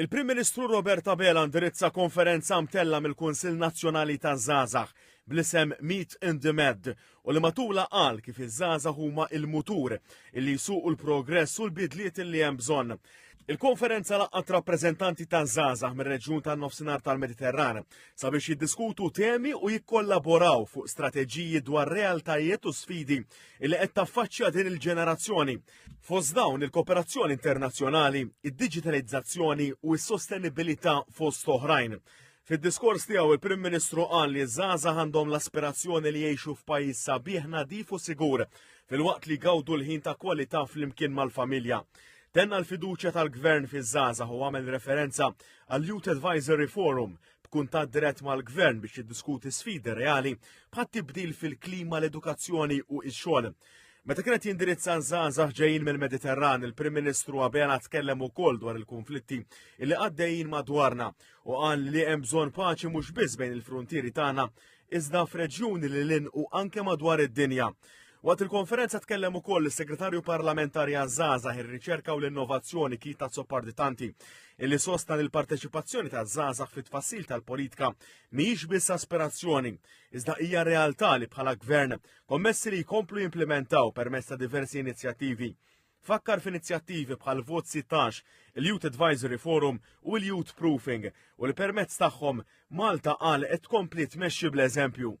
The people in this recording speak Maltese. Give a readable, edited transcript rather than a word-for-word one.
Il-Prim Ministru Robert Abela indirizza konferenza mtella mill-Kunsill Nazzjonali taż-Żgħażagħ bl-isem Meet in the Med u li matulha qal kif iż-żgħażagħ huma il-mutur illi jsuqu l-progress u l-bidliet illi hemm bżonn. Il-konferenza laqgħat rappreżentanti ta' żgħażagħ mir-reġjun tan-nofsinhar tal-Mediterran sabiex jiddiskutu temi u jikkollaboraw fuq strateġiji dwar realtajiet u sfidi li qed taffaċċja din il-ġenerazzjoni. Fost dawn il-kooperazzjoni internazzjonali, id-diġitalizzazzjoni u s-sostenibilità fost oħrajn. Fid-diskors tiegħu il-Prim Ministru qal li żgħażagħ għandhom l-aspirazzjoni li jgħixu f'pajjiż sabiħ nadif u sigur filwaqt li jgawdu l-ħin ta' kwalità flimkien mal-familja. Tenna l-fiduċja tal-Gvern fiż-żgħażagħ u għamel referenza għal Youth Advisory Forum b'kuntatt dirett mal-Gvern biex jiddiskuti sfidi reali bħat-tibdil fil-klima, l-edukazzjoni u x-xogħol. Meta kienet jindirizza żgħażagħ ġejjin mill-Mediterran, il-Prim Ministru Abela tkellem ukoll dwar il-konflitti li għaddejjin madwarna u qal li hemm bżonn paċi mhux biss bejn il-fruntieri tagħna iżda f'reġjuni li lin u anke madwar id-dinja. Waqt il-konferenza tkellem ukoll is-Segretarju Parlamentari għaż-Żgħażagħ ir-Riċerka u l-Innovazzjoni Keith Azzopardi Tanti, illi sostna li l-parteċipazzjoni taż-żgħażagħ fit-tfassil tal-politika mhijiex biss aspirazzjoni, iżda hija realtà li bħala gvern kommessi li jkomplu jimplementaw permezz ta' diversi inizjattivi. Fakkar f'inizjattivi bħal Vot 16, il-Youth Advisory Forum u l-Youth Proofing u li permezz tagħhom Malta qal qed tkompli tmexxi bl-eżempju.